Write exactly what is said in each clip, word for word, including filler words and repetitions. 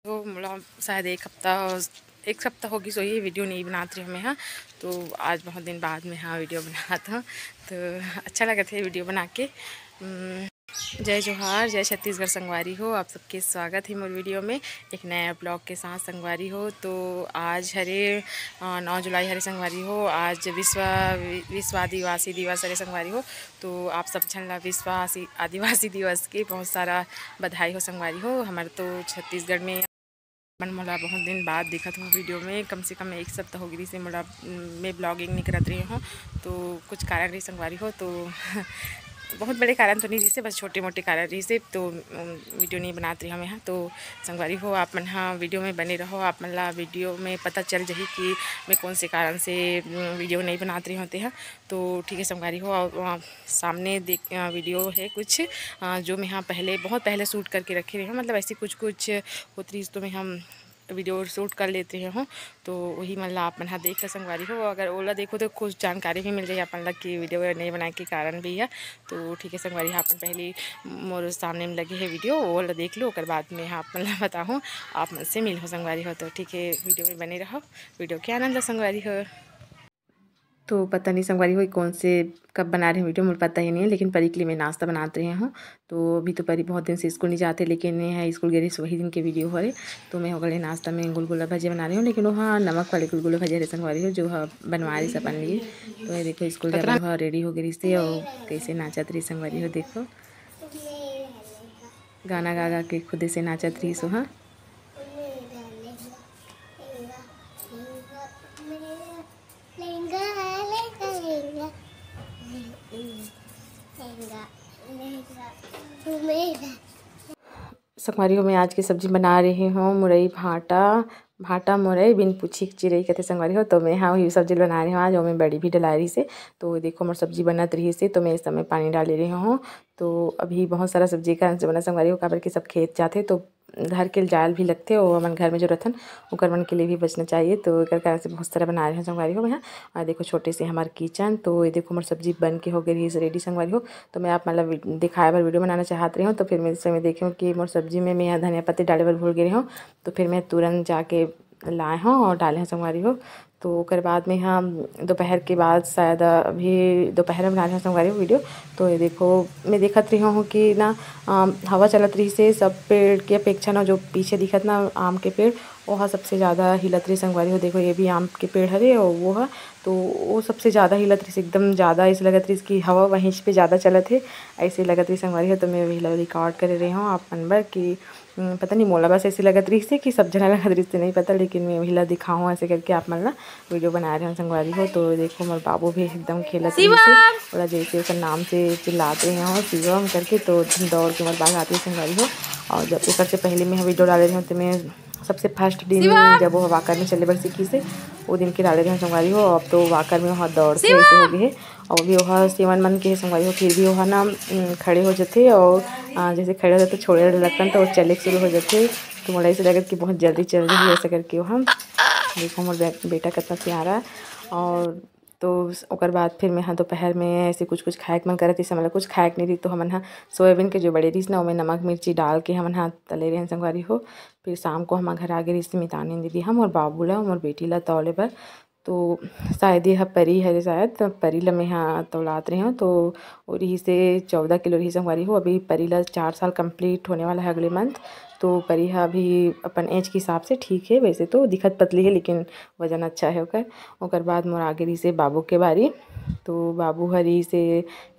तो मोला शायद एक हफ्ता, एक हफ्ता होगी सो ये वीडियो नहीं बनात रही मैं, हाँ। तो आज बहुत दिन बाद में, हाँ, वीडियो बनात हूँ, तो अच्छा लगत हे वीडियो बना के। हम्म, जय जोहार, जय छत्तीसगढ़ संगवारी हो, आप सबके स्वागत है मोर वीडियो में एक नया ब्लॉग के साथ संगवारी हो। तो आज हरे, अ, नौ जुलाई हरे संगवारी हो, आज विश्व, वि-, विश्व आदिवासी दिवस हरे संगवारी हो। तो आप सब झन ला विश्व आसी-, आदिवासी दिवस के बहुत सारा बधाई हो संगवारी हो। हमारे तो छत्तीसगढ़ में मन मोला बहुत दिन बाद दिखत हो वीडियो में, कम से कम एक सप्ताह हो गई से मोला, मैं ब्लॉगिंग नहीं करत रही हूँ। तो कुछ कारण रही संगवारी हो, तो बहुत बड़े कारण तो नहीं रही से, बस छोटे मोटे कारण रही से, तो, उम, वीडियो नहीं बनात रही हूँ मैं, हाँ। तो संगवारी हो, आप मन, हाँ, वीडियो में बने रहो, आप मन ला वीडियो में पता चल जही कि मैं कौन से कारण से, उम, वीडियो नहीं बनात रही होते हैं। तो ठीक है संगवारी हो, आप, आप सामने देख, अ, वीडियो है कुछ, अ, जो मैं, हाँ, पहले, बहुत पहले शूट करके रखे रही हूँ, मतलब ऐसी कुछ कुछ होत रही तो मैं, हम वीडियो शूट कर लेते हैं, हूँ। तो वही मन ला आप मन हा देख के संगवारी हो, अगर ओला देखो तो कुछ जानकारी भी मिल जाही आप मन ला कि वीडियो नहीं बनाए के कारण भी है। तो ठीक है संगवारी, आप मन पहले मोर सामने में लगे है वीडियो, ओला देख लो, ओकर बाद में आप मन ला बताहूँ, आप मन से मिल हो संगवारी हो। तो ठीक है, वीडियो में बने रहो, वीडियो के आनंद लो संगवारी हो। तो पता नहीं संगवारी हो कौन से कब बना रहे हैं वीडियो, मोर पता ही नहीं है, लेकिन परी के लिए मैं नाश्ता बनात रही हूँ। तो अभी तो परी बहुत दिन से स्कूल नहीं जाते, लेकिन ये है स्कूल गए रही वही दिन के वीडियो हरे। तो मैं ओकर लिए नाश्ता में गुलगुला भजिया बना रही हूँ, लेकिन वो, हाँ, नमक वाले गुलगुला भजिया रहे संगवारी हो, जो, हाँ, बनवा रही अपन लिए। तो ये देखो स्कूल जाबे बर रेडी हो गई रही से, और कैसे नाचत रही संगवारी हो, देखो गाना गा गा के खुदे से नाचत रही सो, हाँ। लहंगा, लहंगा, लहंगा, लहंगा, लहंगा, तू मेरा। संगवारी हो, मैं आज की सब्जी बना रही हूँ मुरई भाटा, भाटा मुरई बिन पूछी के चिरई कहते संगवारी हो। तो मैं, हाँ, वही सब्जी बना रही हूँ आज, ओमे बड़ी भी डला रही से। तो देखो मोर सब्जी बनत रही से, तो मैं इस समय पानी डाले रही हूँ। तो अभी बहुत सारा सब्जी का से बना संगवारी हो, काबर कि सब खेत जाथे तो घर के जाल भी लगथे, और हमन घर में जो रथन ओकर मन के लिए भी बचना चाहिए। तो एकर कारण से बहुत सारा बना रहे हूँ संगवारी हो मैं, हाँ। और देखो छोटे से हमार किचन, तो ये देखो मोर सब्जी बन के हो गई रही रेडी संगवारी हो। तो मैं आप मतलब दिखाए बर वीडियो बनाना चाहत रही हूँ, तो फिर मैं इस समय देखी हूँ कि मोर सब्जी में मैं यहाँ धनिया पत्ती डाले बर भूल गई रही हूँ। तो फिर मैं तुरंत जाके लाए हूँ और डाले हूँ संगवारी हो। तो ओकर बाद में हम दोपहर के बाद शायद अभी दोपहर में डाले हूँ संगवारी हो वीडियो। तो ये देखो मैं देखत रही हूँ कि ना, अम, हवा चलत रही से सब पेड़ के अपेक्षा ना जो पीछे दिखत ना आम के पेड़, ओहा सबसे ज़्यादा हिलत रही संगवारी हो। देखो ये भी आम के पेड़ हरे और वो है, तो वो सबसे ज़्यादा हिलत रही एकदम ज़्यादा ऐसे लगत रही कि हवा वहीं पे ज़्यादा चलत है, ऐसे लगत रही संगवारी हो। तो मैं वही रिकॉर्ड करे रही हूँ आप मन बर कि हम्म, पता नहीं मोला बस ऐसे लगत रहिस हे कि सब झना लगत रहिस हे, नहीं पता, लेकिन मैं वही ला दिखाऊँ ऐसे करके आप मन ला वीडियो बना रहे हो संगवारी हो। तो देखो मोर बाबू भी एकदम खेलत रहिस हे, ओला जैसे ओकर नाम से चिल्लात रहे हो शिवम करके, तो दौड़ के मोर बाबू आते संगवारी हो। और जब ओकर से पहले मैं वीडियो डाले रहे हो तो मैं सबसे फर्स्ट दिन जब वो वॉकर में चले बर सीखिस हे, वो दिन के डाले रहे हो संगवारी हो। अब तो वॉकर में वहाँ दौड़ के ऐसे हो गए हे। और भी ओहा सेवन मन के संगवारी हो, फिर भी ओहा ना, उम, खड़े हो जथे और, आ, जैसे खड़े हो जथे, छोड़े लगतन तो चले शुरू हो जथे। तो मोला ऐसे लगत कि बहुत जल्दी चल रही है ऐसे करके ओहा। देखो मोर बे-, बेटा कितना प्यारा। और तो ओकर बाद फिर मैं, हाँ, दोपहर में ऐसे कुछ कुछ खाए के मन करत, इस समय कुछ खाए के नहीं रही, तो हमन हा सोयाबीन के जो बड़े रहिस ना, ओमे नमक मिर्ची डाल के हमन हा तले रहे संगवारी हो। फिर शाम को हम घर आ गए रहिस मितानी दीदी, हम और बाबू ला, मोर बेटी ला तौले बर। तो शायद ये ह परी हरे, शायद त परी ल मैं ह तौलात रहे हूँ। तो वो रही से चौदह किलो रही संगवारी हो। अभी परी ल चार साल कंप्लीट होने वाला है अगले मंथ। तो परी ह अभी अपन एज के हिसाब से ठीक है, वैसे तो दिखत पतली है लेकिन वजन अच्छा है ओकर। ओकर बाद मोर आगे रही से बाबू के बारी। तो बाबू ह रही से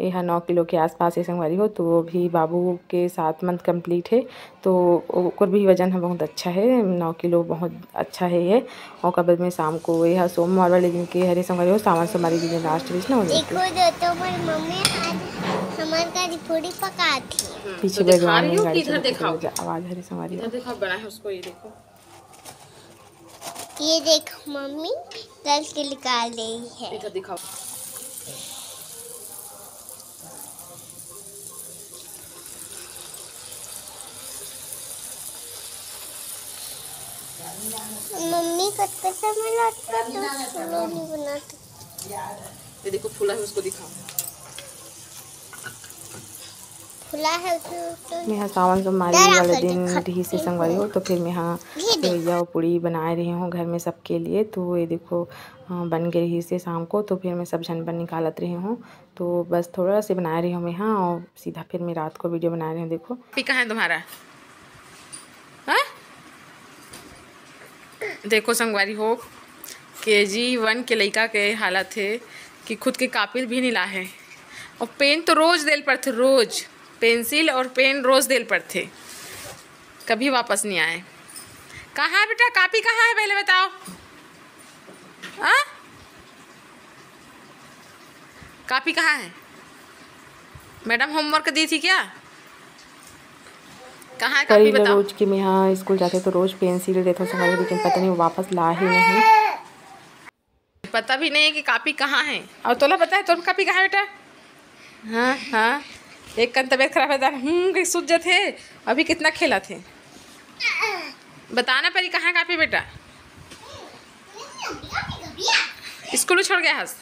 ये ह नौ किलो के आसपास है संगवारी हो। तो अभी बाबू के सात मंथ कंप्लीट है। तो ओकर भी वजन ह बहुत अच्छा है, नौ किलो बहुत अच्छा है ये। ओकर बाद में शाम को ये ह सोमवार वाले दिन के हरे संगवारी हो, सावन सोमवारी दिन लास्ट बीच ना हो जाती। देखो दोस्तों, हमारी मम्मी आज हमारे घर पूरी पकाती है। पीछे तो दिखा बैकग्राउंड रही में हूँ गाड़ी कि इधर चलत दिखाओ। आवाज हरे संगवारी हो। इधर दिखाओ, बना है उसको, ये देखो। ये देखो मम्मी तल के निकाल रही है। इधर दिखाओ। मम्मी कट कट में लटका तो स्लो नहीं बनाती। ये देखो फूला है, उसको दिखाओ। खुला है उसमें, उसमें। मेहा सावन सोमवारी वाले दिन रही से संगवारी हो, तो फिर मेहा सेवइया और पूड़ी बनाए रही हूँ घर में सबके लिए। तो ये देखो, अ, बन गई रही से शाम को, तो फिर मैं सब झन बन निकालत रही हूँ। तो बस थोड़ा से बनाए रही हूँ मेहा, और सीधा फिर मैं रात को वीडियो बना रही हूँ। देखो, ये कहाँ है तुम्हारा? हाँ? देखो संगवारी हो, के जी वन के लइका के हालत है कि खुद के कापी भी नहीं ला है, और पेन तो रोज देल पड़थे, रोज पेंसिल और पेन रोज देल पड़थे, कभी वापस नहीं आए। कहाँ है बेटा, कापी कहाँ है, पहले बताओ। हाँ, कापी कहाँ है? मैडम होमवर्क दी थी क्या? कहाँ है कापी, बताओ। रोज के मेहा स्कूल जाथे तो रोज पेंसिल देथों संगवारी, लेकिन पता नहीं वो वापस ला ही नहीं। पता भी नहीं है कि कापी कहाँ है। और तोला पता है तोर कापी कहाँ है बेटा? हाँ, हाँ, एक कन तबीयत खराब है, हम्म, कहीं सूझ जाथे। अभी कितना खेलथे। बताना परी कहाँ है कापी बेटा? स्कूल छोड़ गया हस?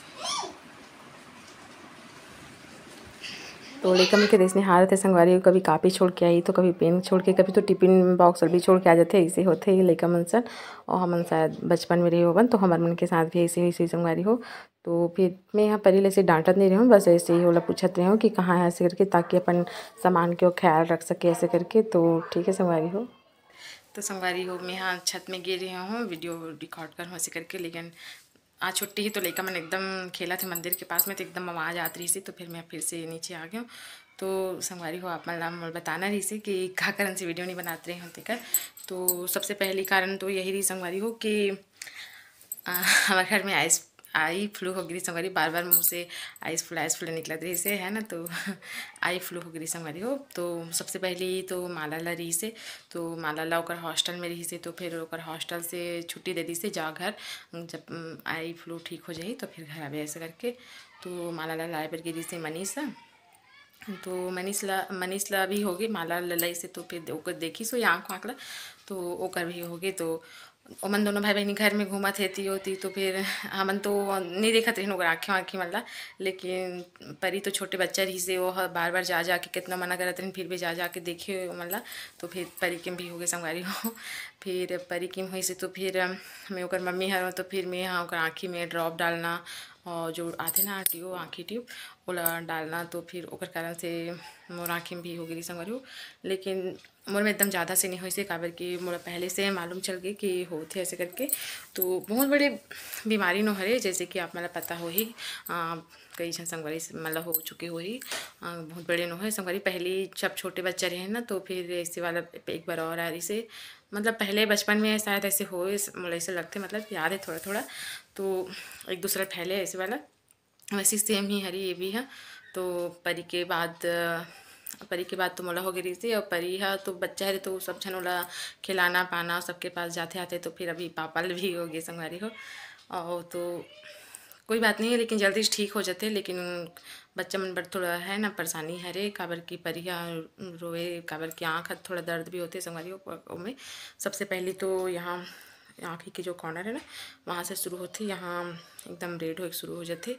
तो लइका मन के देसनेहार रथे संगवारी, कभी कापी छोड़ के आई, तो कभी पेन छोड़ के, कभी तो टिफिन बॉक्स भी छोड़ के आ जाथे। ऐसे होथे लइका मन सन। और हमन शायद बचपन में रहे होवन, तो हमर मन के साथ भी ऐसे ही, ऐसे ही संगवारी हो। तो फिर मैं यहाँ परी ले से डांटत नहीं रहूँ, बस ऐसे ही ओला पूछत रहूँ कि कहाँ है ऐसे करके, ताकि अपन सामान के वो ख्याल रख सके ऐसे करके। तो ठीक है संगवारी हो। तो संगवारी हो, मैं यहाँ छत में गिर रही हूँ वीडियो रिकॉर्ड करूँ ऐसे करके, लेकिन आज छुट्टी ही तो लइका मन एकदम खेलथे मंदिर के पास में, तो एकदम आवाज़ आत रही से, तो फिर मैं फिर से नीचे आ गई हूँ। तो संगवारी हो, आप मन ला मोर बताना रही से कि का कारण से वीडियो नहीं बनात रही हूँ तेकर। तो सबसे पहली कारण तो यही रही संगवारी हो कि, आ, हमारे घर में आइस आई फ्लू हो गई संगवारी, बार बार मुँह से आइस फ्लू, आइस फ्लू निकलत रही से, है ना, तो आई फ्लू हो गई संगवारी हो। तो सबसे पहली तो माला ला रही से, तो माला ला ओकर हॉस्टल में रही से, तो फिर ओकर हॉस्टल से छुट्टी दे दी से, जा घर, जब, उम, आई फ्लू ठीक हो जाही तो फिर घर आवे ऐसे करके। तो माला ला लाए बर गे रही से मनीष ला। तो मनीष ला, मनीष ला भी हो गई, माला ला लाई से, तो फिर ओकर देखी सो ये आँख वाँख ला, तो ओकर भी हो गई। तो ओमन दोनों भाई बहिनी घर में घूमत हे ती ओती, तो फिर हमन तो नहीं देखत रहिन ओकर आँखी वाँखी मन ला, लेकिन परी तो छोटे बच्चा रहिस हे, वो ह बार बार जा जा के कितना मना करत रहिन, फिर भी जा जा के देखे ओमन ला। तो फिर परी के भी हो गए संगवारी हो। फिर परी के होइस हे तो फिर मैं ओकर मम्मी हर, तो फिर मैं हाँ ओकर आँखी में ड्रॉप डालना और जो आथे ना ट्यूब, आँखी ट्यूब, ओला डालना, तो फिर ओकर कारण से मोर आँखी में भी हो गई संगवारी हो। लेकिन मोर में एकदम ज़्यादा से नहीं होइस हे, काबर कि मोला पहले से मालूम चल गए कि होथे ऐसे करके। तो बहुत बड़े बीमारी नो हरे, जैसे कि आप मन ला पता होही, आ, कई झन संगवारी से मन ला हो चुके होही। आ, बहुत बड़े नो है संगवारी, पहली जब छोटे बच्चा रहे ना, तो फिर ऐसे वाला एक बार और आ रही से, मतलब पहले बचपन में शायद ऐसे होए, मोला ऐसे लगथे, मतलब याद है थोड़ा थोड़ा, तो एक दूसरा फैले ऐसे वाला। वैसे सेम ही हरी ये भी है। तो परी के बाद, परी के बाद तो मोला हो गई रहिस हे, और परी हा तो बच्चा हरे, तो सब झन ओला खिलाना पाना, सबके पास जाते आते, तो फिर अभी पापा ल भी हो गए संगवारी हो। और तो कोई बात नहीं है, लेकिन जल्दी से ठीक हो जाते। लेकिन बच्चा मन बर थोड़ा है ना परेशानी हरे, काबर कि परी हा रोए, काबर कि आँख ह थोड़ा दर्द भी होते संगवारी हो। ओमे सबसे पहले तो यहाँ आँखी के जो कॉर्नर है ना, वहाँ से शुरू होथे, यहाँ एकदम रेड होए शुरू हो जाथे,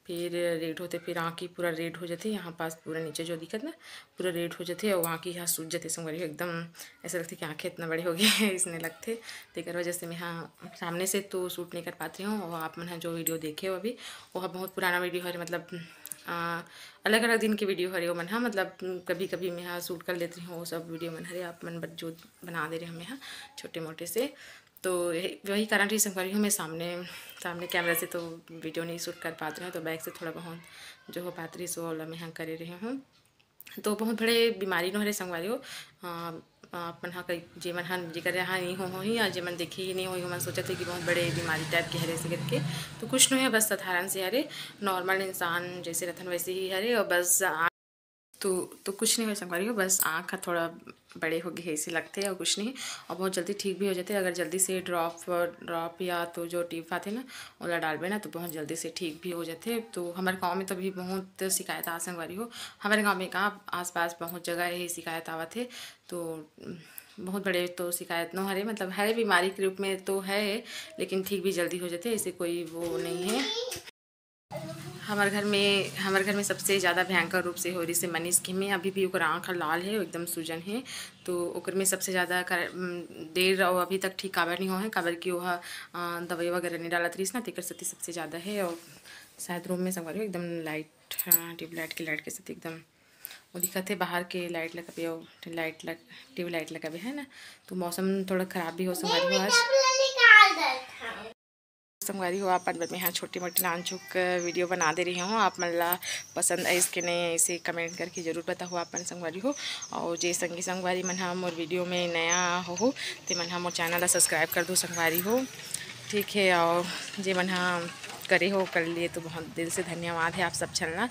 फिर रेड होथे, फिर आँखी पूरा रेड हो जाथे, यहाँ पास पूरा नीचे जो दिखत ना, पूरा रेड हो जाथे, और आँखी यहाँ सूज जाथे संगवारी हो, एकदम ऐसा लगथे कि आँखें इतना बड़े हो गए हैं, इसने लगथे। तेकर वजह से मैं हाँ सामने से तो शूट नहीं कर पाती हूँ। और आप मन हा जो वीडियो देखे हो अभी, वो हा बहुत पुराना वीडियो हरे, मतलब अलग अलग दिन के वीडियो हरे वो मन हा, मतलब कभी कभी मैं हाँ शूट कर लेती हूँ, वो सब वीडियो मन हरे आप मन बर जो बना दे रहे हमें हाँ छोटे मोटे से। तो यही, वही कारण रही संगवारी हो, मैं सामने, सामने कैमरा से तो वीडियो नहीं शूट कर पात रहे, तो बैक से थोड़ा बहुत जो हो पात रही सो वाला मैं हाँ करे रहे हूँ। तो बहुत बड़े बीमारी नो हरे संगवारी हो। अ, आप मन हा कई, जे मन हा, जेकर यहाँ नहीं हो होही या जे मन देखे ही नहीं होही, ओमन सोचत हे कि बहुत बड़े बीमारी टाइप के हरे ऐसे करके। तो कुछ नहीं है, बस साधारण से हरे, नॉर्मल इंसान जैसे रथन वैसे ही हरे। और बस आ, तो, तो कुछ नहीं है संगवारी हो, बस आँख हा थोड़ा बड़े हो गए ऐसे लगथे और कुछ नहीं। और बहुत जल्दी ठीक भी हो जाथे अगर जल्दी से ड्रॉप, ड्रॉप या तो जो टिप आथे ना, ओला डालबे ना, तो बहुत जल्दी से ठीक भी हो जाथे। तो हमारे गाँव में तो अभी बहुत शिकायत आ संगवारी हो, हमारे गाँव में का आसपास बहुत जगह यही शिकायत आवत हे। तो बहुत बड़े तो शिकायत नो हरे, मतलब हरे बीमारी के रूप में तो है, लेकिन ठीक भी जल्दी हो जाथे, ऐसे कोई वो नहीं है। हमर घर में, हमर घर में सबसे ज़्यादा भयंकर रूप से हो रही से मनीष के में, अभी भी ओकर आँख ह लाल हे, एकदम सूजन हे। तो ओकर में सबसे ज़्यादा कर, उम, देर अउ अभी तक ठीक काबर नहीं हो हे, काबर कि ओह, अ, दवाई वगैरह नहीं डालत रहिस ना, तेकर सेती सबसे ज़्यादा हे। और शायद रूम में संगवारी हो एकदम लाइट, हाँ, ट्यूबलाइट के लाइट के सेती एकदम वो दिखत हे, बाहर के लाइट लगाबे अउ लाइट लग, ट्यूबलाइट लगाबे, है ना। तो मौसम थोड़ा खराब भी हो संगवारी हो आज। संगवारी हो, आप मन बर मेहा छोटी मोटी नानचुक वीडियो बना दे रही हूँ। आप मन ला पसंद आइस के नहीं, ऐसे कमेंट करके जरूर बताओ आप मन संगवारी हो। और जे संगी संगवारी मन हा मोर वीडियो में नया हो, ते मन हा मोर चैनल ला सब्सक्राइब कर दो संगवारी हो, ठीक है। और जे मन हा करे हो कर लिए तो बहुत दिल से धन्यवाद है आप सब झन ला।